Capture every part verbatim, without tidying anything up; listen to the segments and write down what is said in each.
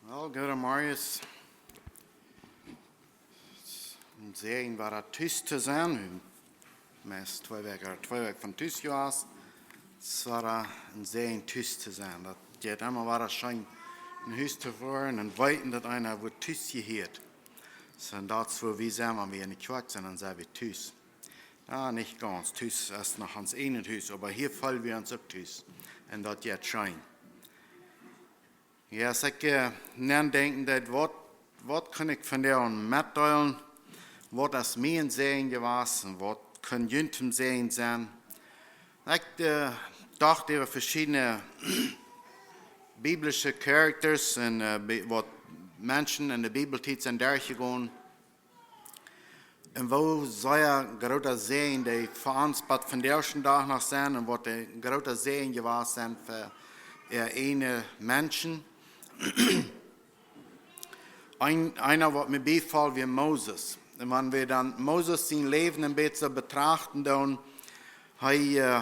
Well, good morning. Een Säajen wada tus to sennen. Meist twee Wäakj, twee Wäakj von tus jeweest. Et wia een Säajen tus to sennen. Daut jeit emma wada scheen no Hus to foaren un weeten daut eena woat tus jehieet. Soo, un daut es wua wie sent, wan wie enne Kjoakj sent, dan sent wie tus. Jo, nich gaunz. Tus es noch ons eejnet Hus, oba hia feelen wie ons uk tus. Un daut jeit scheen. Jo, aus ekj äh, nodenkjen deed, waut, waut kaun ekj vondoag metdeelen? Waut es mie een Säajen jewast un waut kaun junt een Säajen sennen? Ekj äh, docht äwa veschiedne biblische Characters un äh, be- waut Menschen enne Bibeltiet sent derchjegonen. Un woo sea groota Säajen dee fa ons bat vondoag dän Dach noch sent un waut een groota Säajen jewast sent fa äh, eejne Menschen. Een, eena waut mie biefoll wia Moses. Un wan wie dan Moses sien Läwen een bät betrachten doonen, hee äh,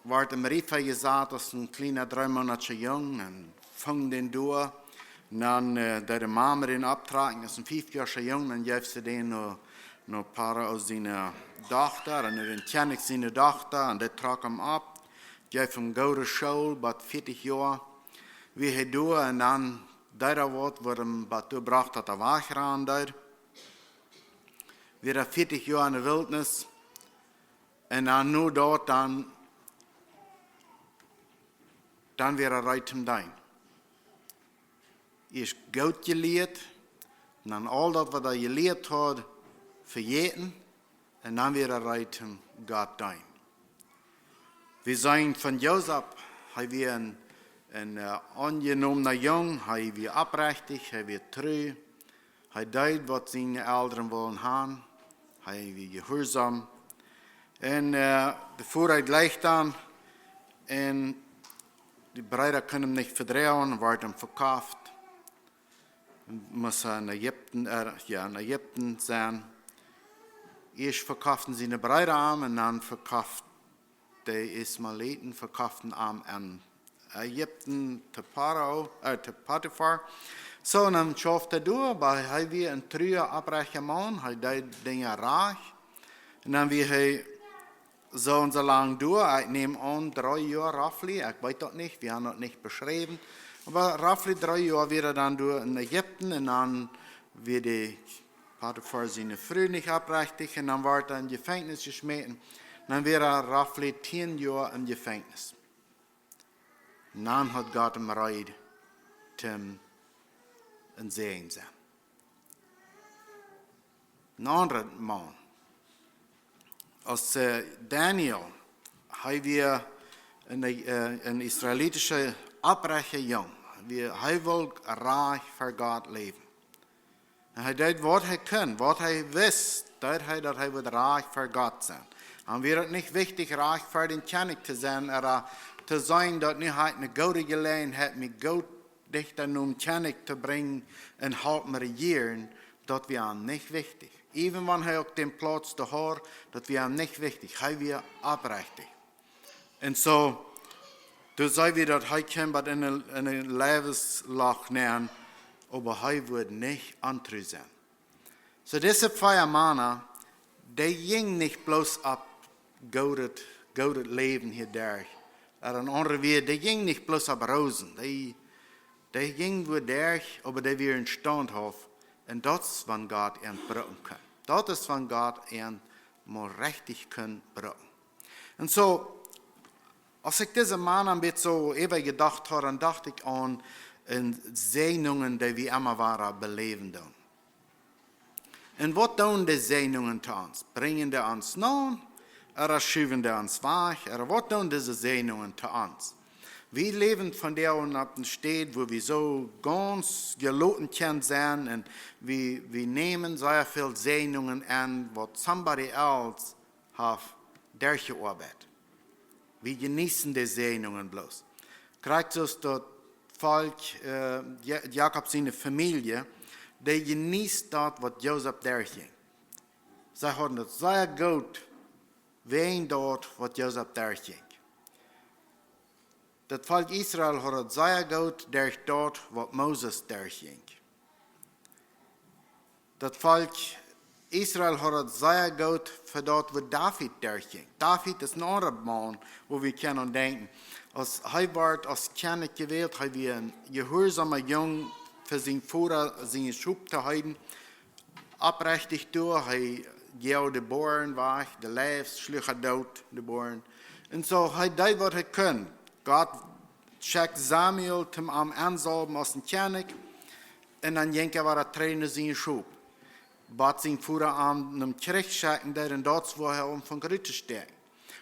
wort em Riva jesat aus een kjliena dreemoonatja Jung un funk dän doa. Un dan äh, deed de Mame dän opptrakjen aus een fiefjoascha Jung, dan jeef see dän no, no Farao siene Dochta, un no dän Kjennich siene Dochta, un dee trock am opp, jeef am goode School, bat vieetich Joa wia hee doa, un dan deed hee waut, waut am bat doa brocht, daut hee wajchrannen deed. Wia hee vieetich Joa enne Wiltnis, un dan no daut dan, dan wia hee reed toom deenen. Ieescht goot jelieet, un dan aul daut waut hee jelieet haud, vejäten, un dan wia hee reed toom Gott deenen. Wie seenen von Josef, hee wia een, een äh, aunjenomna Jung, hee wia opprechtich, hee wia tru, hee deed waut siene Elren wullen han, hee wia jehuarsom. Un äh, de Voda jleicht am, un de Breeda kunnen am nich vedroagen, wort am vekoft. Must hee en Ägipten, äh, jo, en Ägipten sennen. Ieescht vekoften siene Breeda am un dan vekoft de Ismaeliten, vekoften am en Ägipten to Farao, äh, to Potifar. Soo, un dan schauft hee doa, oba hee wia een trua, opprechta Maun, hee deed Dinja rajcht. Un dan wia hee soo un soo lang doa, ekj näm aun, dree Joa roughly, ekj weet daut nich, wie haben daut nich beschräwen. Oba roughly dree Joa wia hee dan doa en Ägipten un dan wia de Potifar siene Fru nich opprechtich un dan wort hee en Jefenkjnis jeschmäten. Dan wia hee roughly tieen Joa em Jefenkjnis. Un dan haud Gott am reed toom een Säajen sennen. Een aundra Maun. Aus äh, Daniel, hee wia een, äh, een israelitischa opprechta Jung. Wia, hee wull rajcht fa Gott läwen. Un hee deed waut hee kunn, waut hee wist, deed hee daut hee wudd rajcht fa Gott sennen. Un wia daut nich wichtich, rajcht fa dän Kjennich to sennen, ooda to seenen daut nu hab ekj eene goode Jeläajenheit, mie goot dichta nom Kjennich to brinjen un halpen rejieren, daut wia am nich wichtich. Even wan hee uk dän Plauz doa haud, daut wia am nich wichtich. Hee wia opprechtich. Un soo, doa see wie daut hee kjeem bat en een, en een Läwensloch nenn, oba hee wudd nich ontru sennen. Soo, dise vea Mana, dee jinjen nich bloos opp goodet, goodet Läwen hia derch. Ooda en aundre Wieed, dee jinjen nich bloos opp Roosen. Dee, dee jinjen wua derch, oba dee wieren staunthauft. Un daut es wan Gott an brucken kaun. Daut es wan Gott an mol rechtich kaun brucken. Un soo, aus ekj dise Mana een bät soo äwa jedocht haud, dan docht ekj aun, äh, Säajnungen, dee wie emma wada beläwen doonen. Un waut doonen dee Säajnungen to ons? Brinjen dee ons noda schuwen dee ons wajch? Ooda waut doonen dise Säajnungen to ons? Wie läwen vondoag opp eene Städ, wua wie soo gaunz jeloten kjennen sennen un wie, wie nämen sea väl Säajnungen aun, waut somebody else haft derchjeoabeit. Wie jeneeten dee Säajnungen bloos. Krakjt soo aus daut Volkj, äh, Ja-, Jakob siene Famielje, dee jeneet daut, waut Josef derchjinkj. See hauden daut sea goot, wäajen daut, waut Josef derchjinkj. Daut Volkj Israel haud et sea goot derch daut, waut Moses derchjinkj. Daut Volkj Israel haud et sea goot fa daut, waut David derchjinkj. David es een aundra Maun, wua wie kjennen aun denkjen. Aus hee wort aus Kjennich jewält, hee wia een jehuarsauma Jung fa sienen Voda, siene Schop to heeden. Oprechtich doa, hee joagd de Boaren wajch, de Leew, schluach doot de Boaren. Un soo, hee deed waut hee kunn. Gott schekjt Samuel toom am aunsaulwen aus een Kjennich. Un dan jinkj hee wada trigj no siene Schop. Bat sien Voda am nom Kjrich schekjen deed, un daut es wua hee aunfunk rut to stäakjen.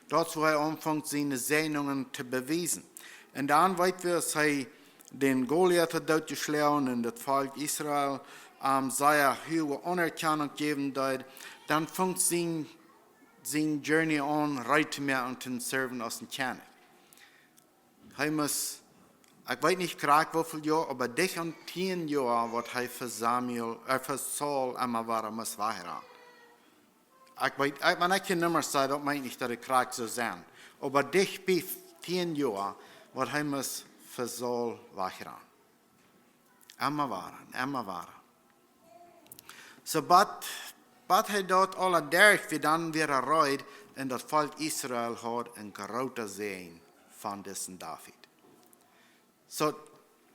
Daut es wua hee aunfunk siene Säajnungen to bewiesen. Un dan weet wie, aus hee dän Goliat haud dootjeschloagen un daut Volkj Israel am sea huage Aunerkjanunk jäwen deed, dan funk sien, sien Journey aun, reed to moaken un to serven aus een Kjennich. Hee must, ekj weet nich krakjt woo väl Joa, oba dicht aun tieen Joa, waut hee fa Samuel, äh, fa Saul emma wada must wajchrannen. Ekj weet, ekj, wan ekj hia Nummasch saj, daut meent nich, daut ekj krakjt soo sie. Oba dicht bie tieen Joa, waut hee must fa Saul wajchrannen. Emma wada, emma wada. Soo bat, bat hee daut aula derch wia, dan wia hee reed, un daut Volkj Israel haud een groota Säajen von disen David. Soo,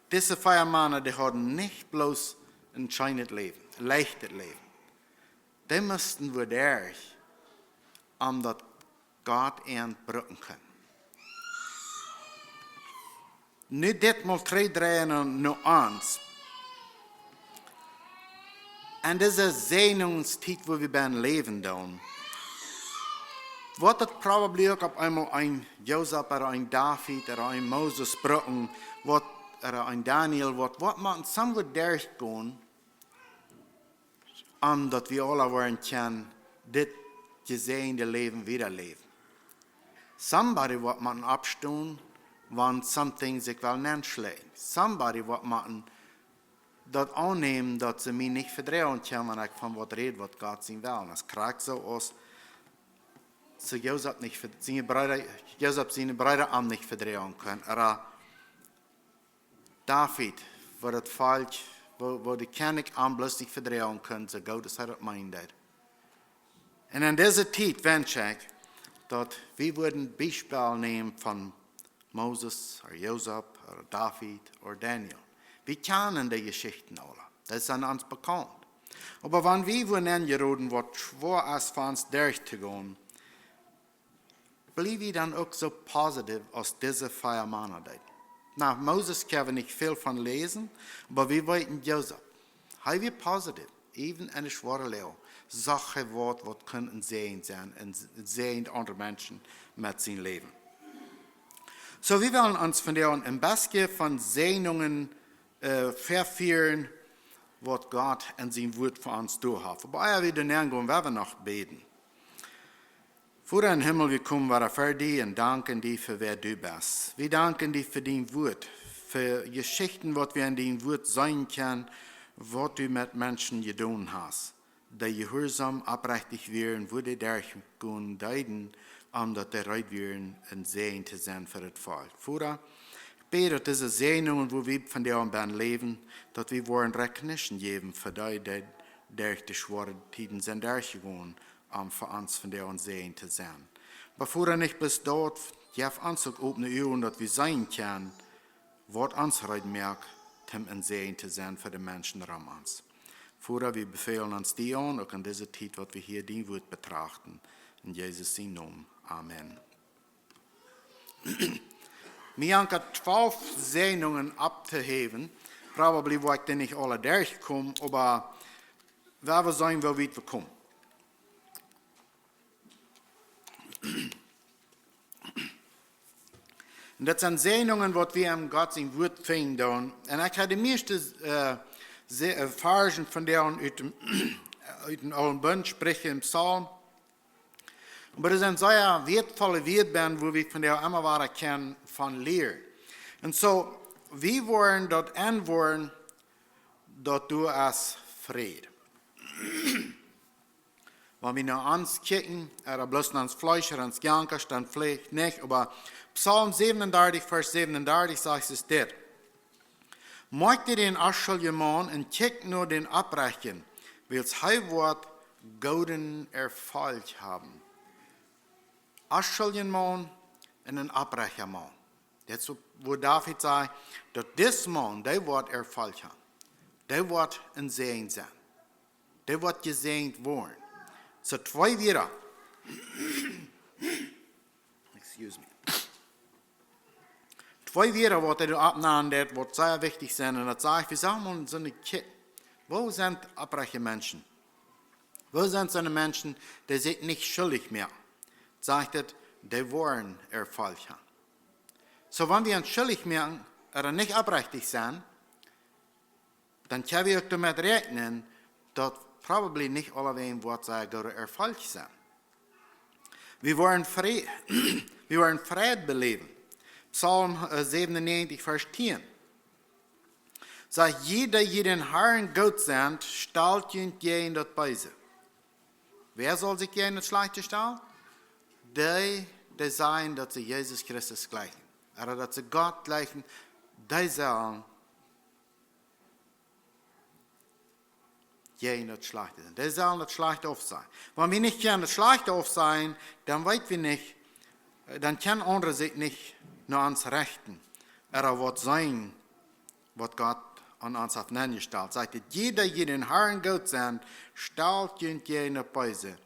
dise vea Mana, dee hauden nich bloos een scheenet Läwen, een leichtet Läwen. Dee musten wua derch, om daut Gott an brucken kunn. Nu dit mol trigjdreien no, no ons. En dise Säajnungstiet, wua wie bie läwen doonen, woat daut probably uk opp eemol een Josef ooda een David ooda een Moses brucken, waut, ooda een Daniel, waut, waut motten somewhere derchgonen, om daut wie aula woaren kjennen dit jesäajende Läwen wieda läwen. Somebody woat motten oppstonen, wan something sikj well nenschläajen. Somebody woat motten daut aunnämen, daut see mie nich vedroagen kjennen, wan ekj von waut räd, waut Gott sien Wellen es. Krakjt soo aus see Josef nich ve-, siene Breeda, Josef siene Breeda am nich vedroagen kunnen. Ooda David, wua daut Volkj, wua, wua de Kjennich am bloos nich vedroagen kunn, soo goot aus hee daut meenen deed. Un en dise Tiet wensch ekj, daut wie wudden Biespel nämen von Moses, ooda Josef, ooda David, ooda Daniel. Wie kjanen dee Jeschichten aula. Daut es aun ons bekaunt. Oba wan wie wudden enjeroden, waut schwoa es fa ons derchtogonen, bliew wie dan uk soo positiv aus dise vea Mana deeden? Na, Moses kjenn wie nich väl von läsen, oba wie weeten Josef. Hee wia positiv, even en de schwoare Loag, sach hee waut, waut kunn een Säajen sennen, een, een Säajen aundre Menschen met sien Läwen. Soo, wie wellen ons vondoag een bät von Säajnungen, äh, vefieren, waut Gott en sien Wuat fa ons doa haft. Oba ea wie doa nengonen, well wie noch bäden. Voda em Himmel, wie komen wada ver die un danken die fa wäa du best. Wie danken die fa dien Wuat, fa Jeschichten, waut wie en dien Wuat seenen kjennen, waut du met Menschen jedonen hast, dee jehuarsom, oprechtich wieren, wua dee derchgonen deeden, om daut dee reed wieren, een Säajen to sennen fa daut Volkj. Voda, ekj bäd, daut dise Säajnungen, wua wie vondoag bie läwen, daut wie woaren recognition jäwen fa dee, dee derch de schwoare Tieden sent derchjegonen, om fa ons vondoag een Säajen to sennen. Oba Voda, nich bloos daut, jeff ons uk opne Uagen, daut wie seenen kjennen, waut ons reed moakt, om een Säajen to sennen fa de Menschen rom ons. Voda, wie befälen ons die aun, uk en dise Tiet, waut wie hia dien Wuat betrachten. En Jesus sien Nomen. Amen. Mie jankat twalf Säajnungen opptohäwen. Probably woa ekj dee nich aula derchkomen, oba wie woaren seenen, woo wiet wie komen. Un daut sent Säajnungen, waut wie en Gott sien Wuat finjen doonen. Un ekj hab de mieeschte, äh, Sä-, äh, Varschen von dee ut dän, ut dän Oolen Bunt, Spricha un Psalmen. Oba daut sent sea wieetvolle Wieed, wua wie vondoag emma wada kjennen von lieren. Un soo, wie woaren daut enwoaren, daut doa es Fräd. Wan wie no ons kjikjen, ooda bloos no ons Fleesch, ooda ons Janka, dan veleicht nich, oba Psalm säwenundartich, Varsch säwenundartich sajcht es dit: Moakt die dän onschuldjen Maun un kjikj no dän Oprechtjen, wiels hee woat gooden Erfolg haben. Onschuldjen Maun un een oprechtja Maun. Daut es wua David säd, daut dis Maun, dee woat Erfolg haben. Dee woat een Säajen sennen. Dee woat jesäajent woaren. Soo twee Wieed. Excuse me. Twee Wieed, waut hee doa oppnämen deed, waut sea wichtich sent. Un daut saj ekj, wie sellen mol soone kjikjen. Wua sent oprechtje Menschen? Wua sent soone Menschen, dee sikj nich schuldich moaken? Sajcht et, dee woaren Erfolg haben. Soo, wan wie ons schuldich moaken, ooda nich oprechtich sent, dan kjenn wie uk doamet räakjnen, daut probably nich aulawäajen woat sea gooda Erfolg sennen. Wie woaren Fräd, wie woaren Fräd beläwen. Psalm, äh, säwenunnegentig, Varsch tieen. Sajcht: Jie, dee jie dän Harn goot sent, stalt junt jäajen daut Beese. Wäa saul sikj jäajen daut Schlajchte stalen? Dee, dee sajen, daut see Jesus Christus jlikjen. Ooda daut see Gott jlikjen, dee sellen jäajen daut Schlajchte sennen. Dee sellen daut Schlajchte aufsajen. Wan wie nich kjennen daut Schlajchte aufsajen, dan weet wie nich, äh, dan kjennen aundre sikj nich no ons rechten. Ooda waut seenen, waut Gott aun ons haft nenjestalt. Sajcht et: Jie, dee jie dän Harn goot sent, stalt junt jäajen daut Beese.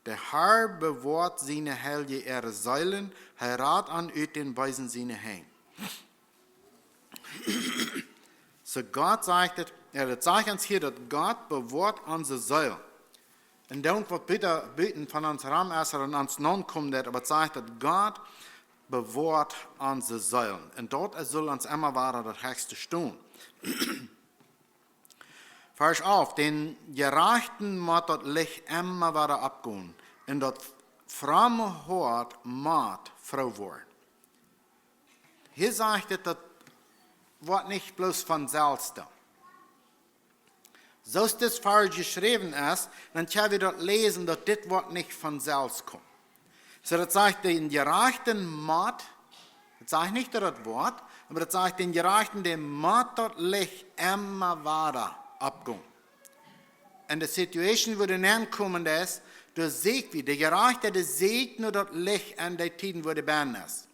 De Har bewoat siene Heilje äare Seelen, hee rat an ut dän Beesen siene Henj. Soo Gott sajcht et, jo, daut sajcht ons hia, daut Gott bewoat onse Seel. Un dan waut buten, buten von ons rom es, ooda aun ons nokomen deit, oba et sajcht, daut Gott bewoat onse Seelen. Un daut es, saul ons emma wada daut hechste stonen. Varsch alf: Dän Jerajchten mott daut Licht emma wada oppgonen, un daut fromme Hoat mott froo woaren. Hia sajcht et, daut woat nich bloos von selfst doa. Soo aus dit Varsch jeschräwen es, dan kjenn wie daut läsen, daut dit woat nich von selfst komen. Soo, daut sajcht, dän Jerajchten mott, daut sajcht nich, daut et woat, oba daut sajcht, dän Jerajchten, dän mott daut Licht emma wada oppgonen. En de Situation, wua dee nenkomen es, doa seenen wie, de Jerajchta, dee seenen no daut Licht en de Tieden, wua dee bennen es.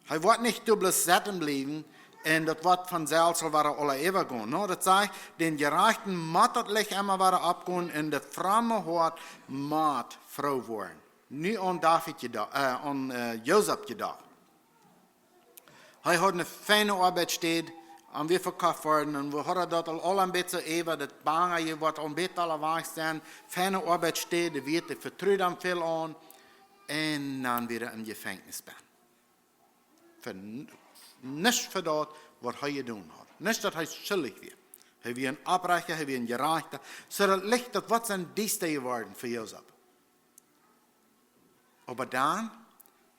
Hee woat nich doa bloos sitten bliewen un daut woat von selfst aul wada aula äwagonen. Nä, daut sajcht, dän Jerajchten mott daut Licht emma wada oppgonen un daut fromme Hoat mott froo woaren. Nu aun David jedo-, äh, aun, äh, Josef jedocht. Hee haud eene feine Oabeitsstäd, aun wia vekoft worden, un wie hauden daut aul, aul een bät äwa, daut bange, hee woat aul een bät aula wajch sennen, feine Oabeitsstäd, wia, dee vetrud am väl aun, un dan wia hee em Jefenkjnis bennen. Fa n-, nuscht fa daut, waut hee jedonen haud. Nuscht daut hee schuldich wia. Hee wia een Oprechta, hee wia een Jerajchta. Soo daut Licht, daut woat sennen diesta jeworden fa Josef. Oba dan,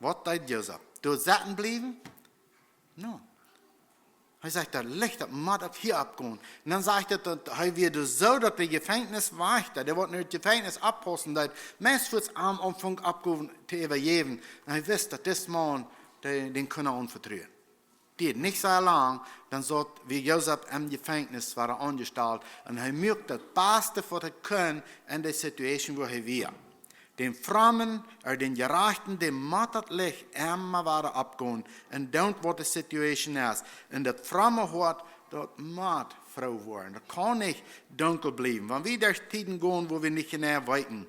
waut deed Josef? Doa sitten bliewen? Nä. Hee sajcht, daut Licht, daut mott uk hia oppgonen. Un dan sajcht et, daut hee wia doa soo, daut de Jefenkjniswajchta, dee waut en daut Jefenkjnis oppaussen deed, meist fuaz am aunfunk Oppgowen to äwajäwen. Un hee wist, daut dis Maun, dee, dän kunn hee aunvetruen. Diat nich sea lang, dan saut, wia Josef em Jefenkjnis, wia hee aunjestalt. Un hee muak daut baste, waut hee kunn, en de Situation, wua hee wia. Dän Frommen, ooda dän Jerajchten, dän mott daut Licht emma wada oppgonen. Un dan, waut de Situation es. Un daut fromme Hoat, daut mott froo woaren. Daut kaun nich dunkel bliewen. Wan wie derch Tieden gonen, wua wie nich jeneiw weeten,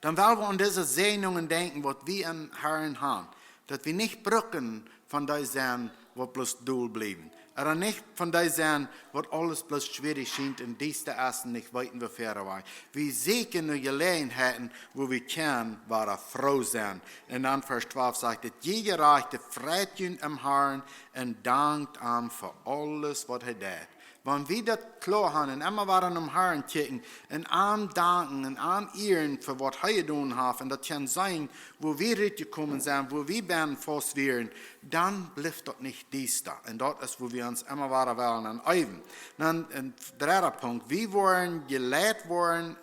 dan well wie aun dise Säajnungen denkjen, waut wie em Harn haben. Daut wie nich brucken von dee sennen, waut bloos dol bliewen. Ooda nich von dee sennen, waut aules bloos schwierich schient un diesta es un nich weeten, wua wieda wajch. Wie sieekjen no Jeläajenheiten, wua wie kjennen wada froo sennen. Un dan Varsch twalf sajcht et: Jie Jerajchte, freit junt em Harn un dankt am fa aules, waut hee deit. Wan wie daut kloa haben un emma wada nom Harn kjikjen un am danken un am ieren fa waut hee jedonen haft, un daut kjennen seenen, wua wie rutjekomen sent, wua wie bennen faust wieren, dan blift daut nich diesta. Un daut es, wua wie ons emma wada wellen aun äwen. Dan een dredda Punkt: Wie woaren jeleit woaren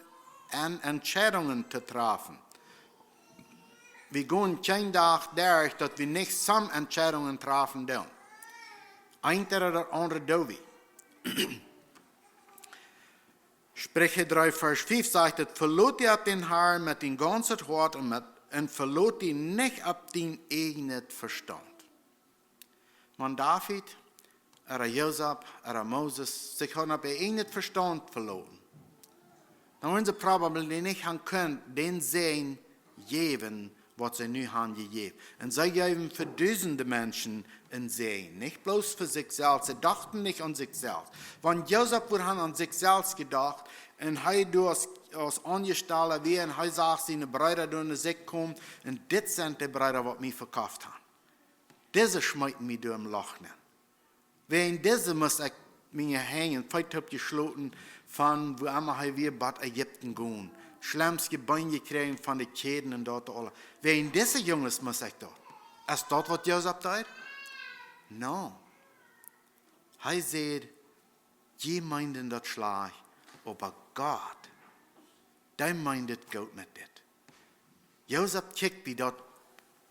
en Entscheidungen to trafen. Wie gonen kjeen Dach derch, daut wie nich some Entscheidungen trafen doonen. Eent ooda daut aundre doo wie. Spricha dree Varsch fief sajcht et: "Veloot die opp dän Harn met dien gaunzet Hoat un met, un veloot die nich opp dien eajnet Vestaunt." Wan David, ooda Josef, ooda Moses sikj hauden opp äa eajnet Vestaunt veloten, dan wudden see probably nich han kunt dän Säajen jäwen, waut see nu han jejäft. Un see jeewen fa dusende Menschen een Säajen, nich bloos fa sikj selfst. See dochten nich aun sikj selfst. Wan Josef wudd han aun sikj selfst jedocht, un hee doa aus, aus Aunjestalda wia, un hee sach siene Breeda doa no sikj komen, un dit sent de Breeda, waut mie vekoft han. Dise schmeeten mie doa em Loch nenn. Wäajen dise must ekj miene Henj un Feet oppjeschloten von wua emma hee wia, bat Ägipten gonen. Schlemmste Been jekjräajen von de Kjäden un daut aula. Wäajen dise Junges must ekj daut. Es daut, waut Josef deed? No. Hee säd: "Jie meenden daut schlajcht, oba Gott, dee meent et goot met dit." Josef kjikjt bie daut,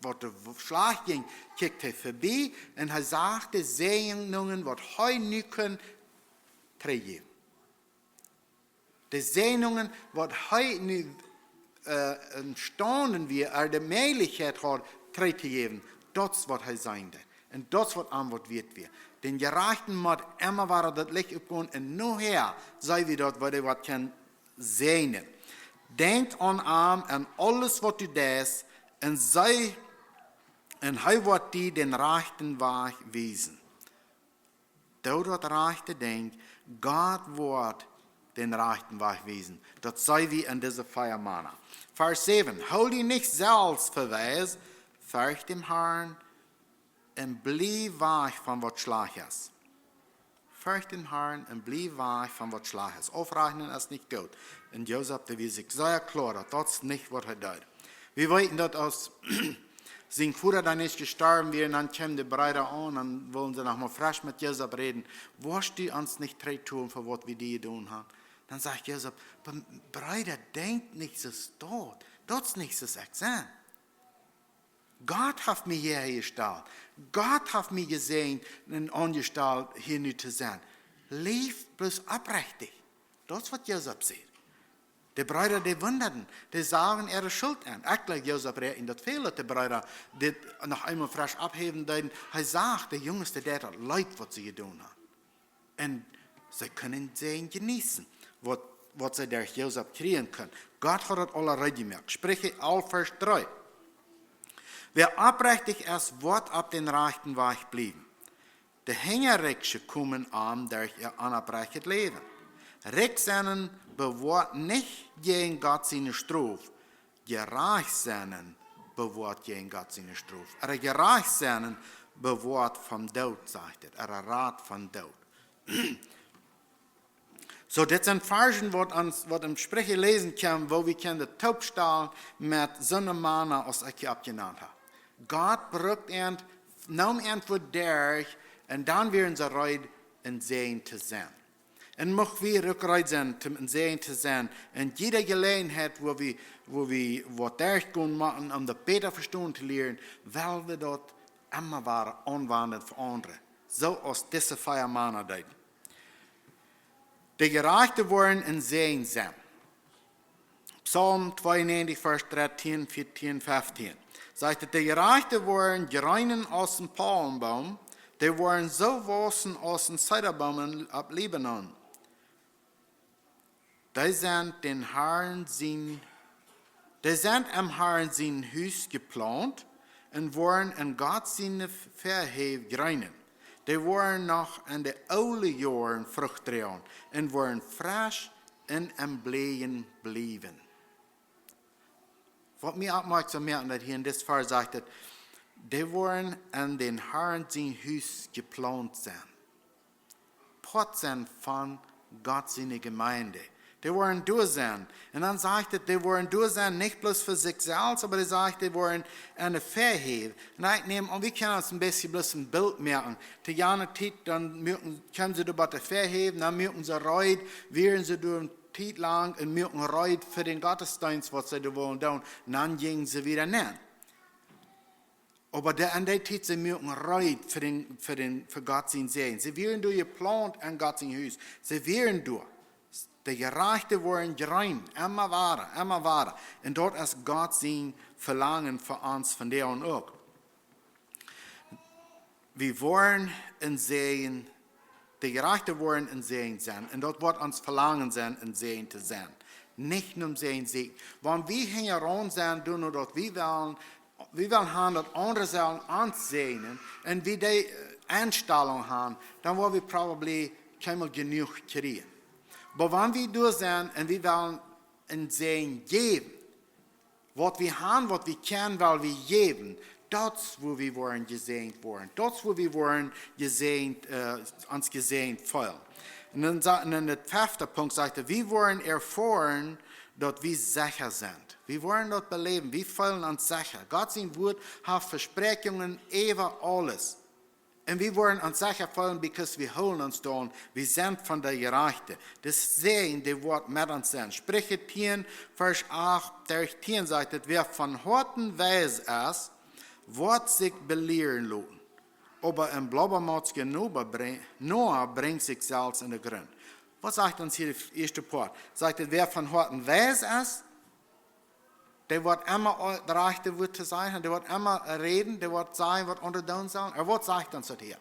waut doa schlajcht jinkj, kjikjt hee vebie un hee sach de Säajnungen, waut hee nu kunn trigjjäwen. De Säajnungen, waut hee nu, äh, emstaund wia, ooda de Mäajlichkjeit haud, trigj to jäwen. Daut es, waut hee seenen deed. Un daut es, waut am waut wieet wia. Dän Jerajchten mott emma wada daut Licht oppgonen, un nohäa see wie daut, waut hee waut kaun säajnen. Denkj aun am en aules, waut du deist, un see, un hee woat die dän rajchten Wajch wiesen. Doo daut rajchte Dinkj, Gott woat dän rajchten Wajch wiesen. Daut see wie en dise vea Mana. Varsch säwen: "Hool die nich selfst fa weis, fercht dän Harn un bliew wajch von waut schlajcht es." Fercht dän Harn un bliew wajch von waut schlajcht es. Aufrajchnen es nich goot. Un Josef, dee wia sikj sea kloa, daut daut es nich, waut hee deed. Wie weeten, daut aus sien Voda dan es jestorwen wia, dan kjeemen de Breeda aun, dan wullen see noch mol fresch met Josef räden. "Woascht du ons nich trigj tun fa waut wie die jedonen han?" Dan sajcht Josef: "Be-, Breeda, denkjt nich soo stolt. Daut es nich soo aus ekj sie. Gott haft mie hia jestalt. Gott haft mie jesäajent un aunjestalt hia nu to sennen. Läft bloos oprechtich." Daut es, waut Josef säd. De Breeda, dee wundaden, dee sagen äare Schult aun. Ekj jleew, Josef räakjend daut väl, daut de Breeda dit noch eemol fresch oppheewen deeden. Hee sach, de Junges, dee deed daut leet, waut see jedonen han. Un see kunnen Säajen jeneeten, waut, waut see derch Josef kjrieen kunnen. Gott haud daut aula reed jemoakt. Spricha alf Varsch dree: "Wäa oprechtich es, woat opp dän rajchten Wajch bliewen. De Hinjarekje komen om derch äa onoprechtet Läwen." Rikj sennen bewoat nich jäajen Gott siene Strof. Jerajcht sennen bewoat jäajen Gott siene Strof. Ooda jerajcht sennen bewoat vom Doot, sajcht et. Ooda rat vom Doot. Soo, dit sent Varschen, waut ons, waut em Spricha läsen kjennen, woo wie kjennen daut toopstalen met soone Mana, aus ekj hia oppjenant hab. Gott brukt an, neem an fa derch, un dan wieren see reed, een Säajen to sennen. Un mucht wie uk reed sennen, om een Säajen to sennen. Un jiede Jeläajenheit, wua wie, wua wie waut derchgonen motten, om daut bäta vestonen to lieren, well wie daut emma wada aunwenjen fa aundre. Soo aus dise vea Mana deeden. De Jerajchte woaren een Säajen sennen. Psalm tweeunnegentig, Varsch dartieen, vieetieen, feftieen. Sajcht et: "De Jerajchte woaren jreenen aus een Palmboom, dee woaren soo wausen aus een Zedaboom en, opp Libanon. Dee sent dän Harn sien, dee sent em Harn sien Hus jeplaunt un woaren en Gott siene Väahäw jreenen. Dee woaren noch en de oole Joaren Frucht droagen un woaren fresch un em Blieejen bliewen." Waut mie oppmoakjsom moakt, daut hia en dit Varsch sajcht et, dee woaren en dän Harn sien Hus jeplaunt sennen. Poat sennen von Gott siene Jemeent. Dee woaren doa sennen. Un dan sajcht et, dee woaren doa sennen, nich bloos fa sikj selfst, oba dee sajcht, dee woaren en de Väahäw. Un ekj näm aun, wie kjennen ons een bät bloos een Bilt moaken. To jane Tiet, dan muaken, kjeemen see doa bie de Väahäw, dan muaken see reed, wieren see doa Tiet lang un muaken reed fa dän Gottesdeenst, waut see doa wullen doonen. Un dan jinjen see wada nenn. Oba de, en dee Tiet, see muaken reed fa dän, fa dän, fa Gott sien Säajen. See wieren doa jeplaunt en Gott sien Hus. See wieren doa. De Jerajchte woaren jreenen, emma wada, emma wada. Un daut es Gott sien Velangen fa ons vondoag uk. Wie woaren een Säajen, de Jerajchte woaren een Säajen sennen. Un daut woat ons Velangen sennen, een Säajen to sennen. Nich om Säajen sieekjen. Wan wie hinjaraun sent, doonen daut wie wellen, wie wellen haben, daut aundre sellen ons säajnen. Un wie dee, äh, Enstalunk haben, dan woa wie probably kjeenmol jenuach kjrieen. Oba wan wie doa sent un wie wellen een Säajen jäwen, waut wie haben, waut wie kjennen, well wie jäwen, daut es, wua wie woaren jesäajent woaren. Daut es, wua wie woaren jesäajent, äh, ons jesäajent feelen. Un dan sa-, un dan de fefte Punkt sajcht, wie woaren erfoaren, daut wie secha sent. Wie woaren daut beläwen, wie feelen ons secha. Gott sien Wort haft Vespräakjungen äwa aules. Un wie woaren ons secha feelen, because wie hoolen ons doaraun, wie sent von de Jerajchte. De Säajen, dee woat met ons sennen. Spricha tieen, Varsch acht derch tieen sajcht et: Wäa von Hoaten weis es, woat sikj belieren loten. Oba een blabbermautsja Noa bring-, Noa brinjt sikj selfst enne Grunt. Waut sajcht ons hia de ieeschte Poat? Sajcht et: Wäa von Hoaten weis es, dee woat emma daut rajchte Wuat to sajen, dee woat emma räden, dee woat sajen, waut aundre doonen sellen. Oba waut sajcht ons daut hia?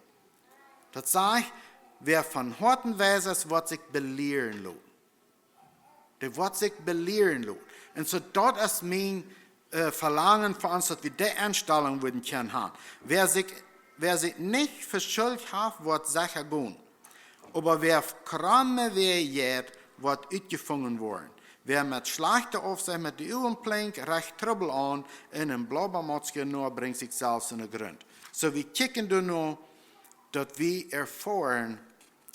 Daut sajcht: Wäa von Hoaten weis es, woat sikj belieren loten. Dee woat sikj belieren loten. Un soo, daut es mien, äh, Velangen fa ons, daut wie dee Enstalunk wudden kjennen haben. Wäa sikj, wäa sikj nich fa schullich haft, woat secha gonen. Oba wäa krom Wäaj jeit, woat utjefungen woaren. Wäa met schlajchte Aufsecht met de Uagen plinkjt, recht Trubbel aun, un een blabbermautsja Noa brinjt sikj selfst enne Grunt. Soo, wie kjikjen doano, daut wie erfoaren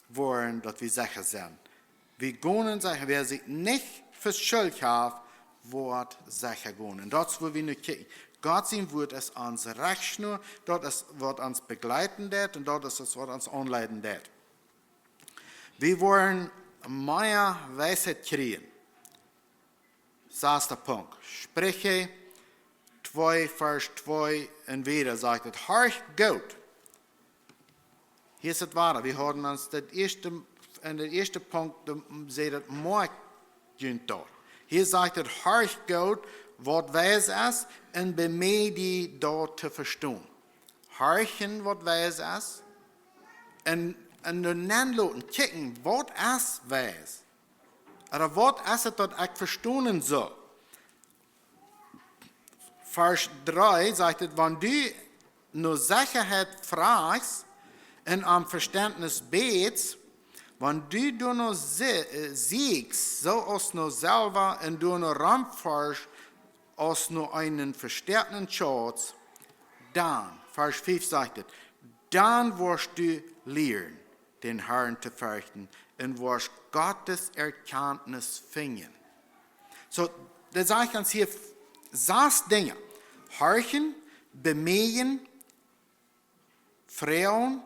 woaren, daut wie secha sent. Wie gonen secha, wäa sikj nich fa schullich haft, woat secha gonen. Un daut es, wua wie nu kjikjen. Gott sien Wort es ons Rechtschnua, daut es, waut ons bejleiden deit, un daut es, waut ons aunleiden deit. Wie woaren mea Weisheit kjrieen. Sasta Punkt. Spricha twee, Varsch twee un wieda sajcht et: Horcht goot. Hia es et wada. Wie hauden ons daut ieeschte, en dän ieeschten Punkt, de, säd et: Moakt junt daut. Hia sajcht et: Horcht goot, waut weis es, un bemieej die daut to vestonen. Horchen, waut weis es, un, un doa nenn loten, kjikjen, waut es weis. Ooda waut es et, daut ekj vestonen saul? Varsch dree sajcht et: Wan du no Sechaheit frajchst un om Vestentnis bätst, wan du doano sie-, äh, sieekjst, soo aus no Selwa, un doano romforschst, aus no eenen vestäakjten Schauz, dan, Varsch fief sajcht et: Dan woascht du lieren, dän Harn to ferchten, un woascht Gottes Erkjantnis finjen. Soo, daut sajcht ons hia f-, sas Dinja. Horchen, bemieejen, froagen,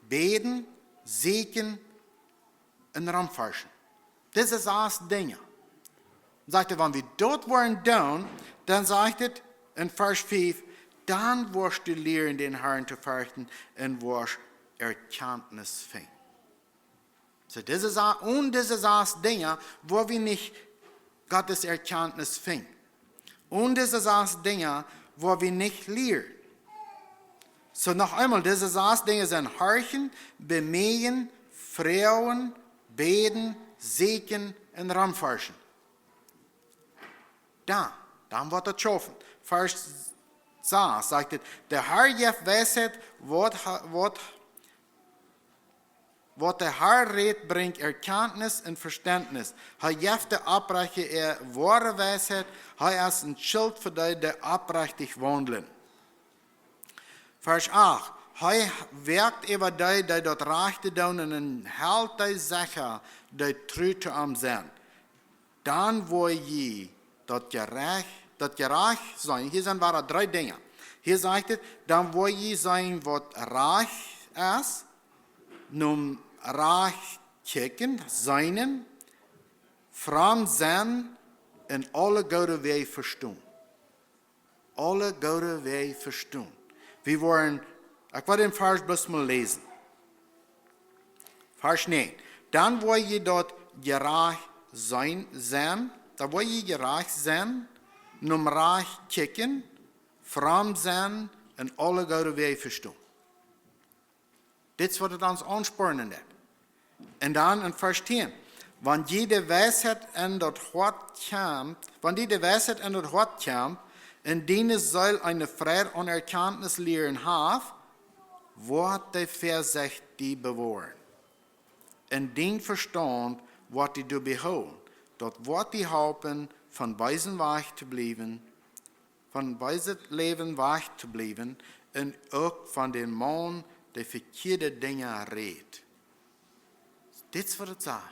bäden, sieekjen un romforschen. Dise sas Dinja. Sajcht et, wan wie daut woaren doonen, dan sajcht et en Varsch fief: Dan woascht du lieren, dän Harn to ferchten, un woascht Erkjantnis finjen. Soo, dise sa-, onen dise sas Dinja woa wie nich Gottes Erkjantnis finjen. Onen dise sas Dinja woa wie nich lieren. Soo, noch eemol, dise sas Dinja sent: horchen, bemieejen, froagen, bäden, sieekjen un romforschen. Dan, dan woat et schaufen. Varsch sas sajcht et: De Har jeft Weisheit, waut ha-, waut, waut de Har rät, brinjt Erkjantnis un Vestentnis. Hee jeft de Opprechte äare woare Weisheit, hee es een Schilt fa dee, dee oprechtich waundlen. Varsch acht: Hee woakt äwa dee, dee daut Rajchte doonen, un helt dee secha, dee tru to am sent. Dan woa jie daut jerajcht, daut jerajcht seenen. Hia sent wada dree Dinja. Hia sajcht et: Dan woa jie seenen, waut rajcht es, nom rajcht kjikjen, seenen, Fromm sennen un aule goode Wäaj vestonen. Aule goode Wäaj vestonen. Wie woaren, ekj well dän Varsch bloos mol läsen. Varsch näajen. Dan woa jie daut jerajcht sennen, sennen, dan woa jie jerajcht sennen, nom Rajcht kjikjen, fromm sennen un aule goode Wäaj vestonen. Dit es waut et ons aunspornen deit. Un dan en Varsch tieen. Wan jie de Weisheit en daut Hoat kjemt, wan jie de Weisheit en daut Hoat kjemt, un diene Seel eene Freid aun Erkjantnis lieren haft, woat de Väasecht die bewoaren. Un dien Vestaunt woat die doabie hoolen. Daut woat die halpen, von beesen wajch to bliewen, von beeset Läwen wajch to bliewen un uk von dän Maun, dee vekjieede Dinja rät. Dit es waut et sajcht.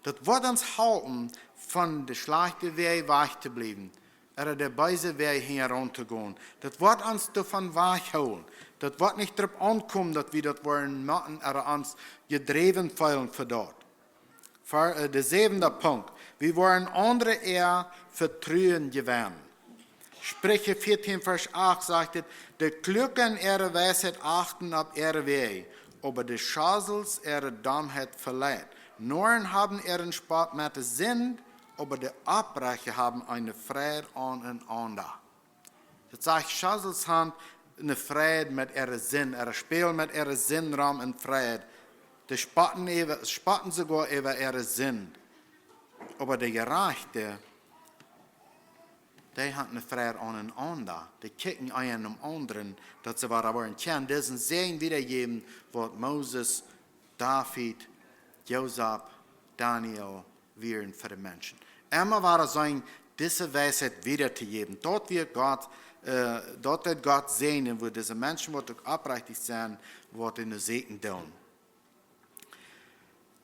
Daut woat ons halpen, von de schlajchte Wäaj wajch to bliewen, ooda de beese Wäaj hinjaraun to gonen. Daut woat ons doavon wajch hoolen. Daut woat nich doaropp aunkomen, daut wie daut woaren moaken, ooda ons jedräwen feelen fa daut. Ver-, äh, de säwende Punkt. Wie woaren aundre äa Vetruen jewennen. Spricha vieetieen, Varsch acht sajcht et: De Kluaken äare Weisheit achten opp äare Wäaj, oba de Schasels äare Dommheit veleit. Noaren haben äaren Spott met de Sind, oba de Opprechte haben eene Freid aun enaunda. Daut sajcht, Schasels han eene Freid met äare Sind, äa spälen met äare Sind rom en Freid. Dee spotten äwa, spotten soogoa äwa äare Sind. Oba de Jerajchte, dee han eene Freid aun enaunda. Dee kjikjen eena nom aundren, daut see wada woaren kjennen disen Säajen wiedajäwen, waut Moses, David, Josef, Daniel wieren fa de Menschen. Emma wada sennen, dise Weisheit wieda to jäwen. Daut wia Gott, äh, daut deed Gott säajnen, woo dise Menschen, waut uk oprechtich sent, waut en de Säajen doonen.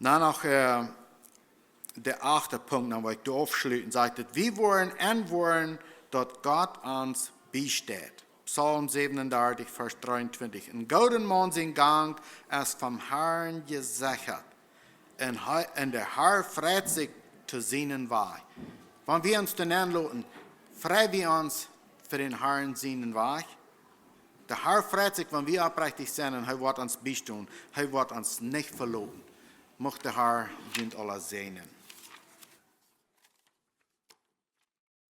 Dan noch, äh, de achte Punkt, dan woa ekj doa aufschluten, sajcht et: Wie woaren enwoaren, daut Gott ons biesteit. Psalm säwenundartich, Varsch dreeuntwintich: Een gooda Maun sien Gang es vom Harn jesechat, un hee, un de Har freit sikj to sienen Wajch. Wan wie ons doa nenloten, frei wie ons fa dän Harn sienen Wajch? De Har freit sikj, wan wie oprechtich sent, un hee woat ons biestonen. Hee woat ons nich veloten. Mucht de Har junt aula säajnen.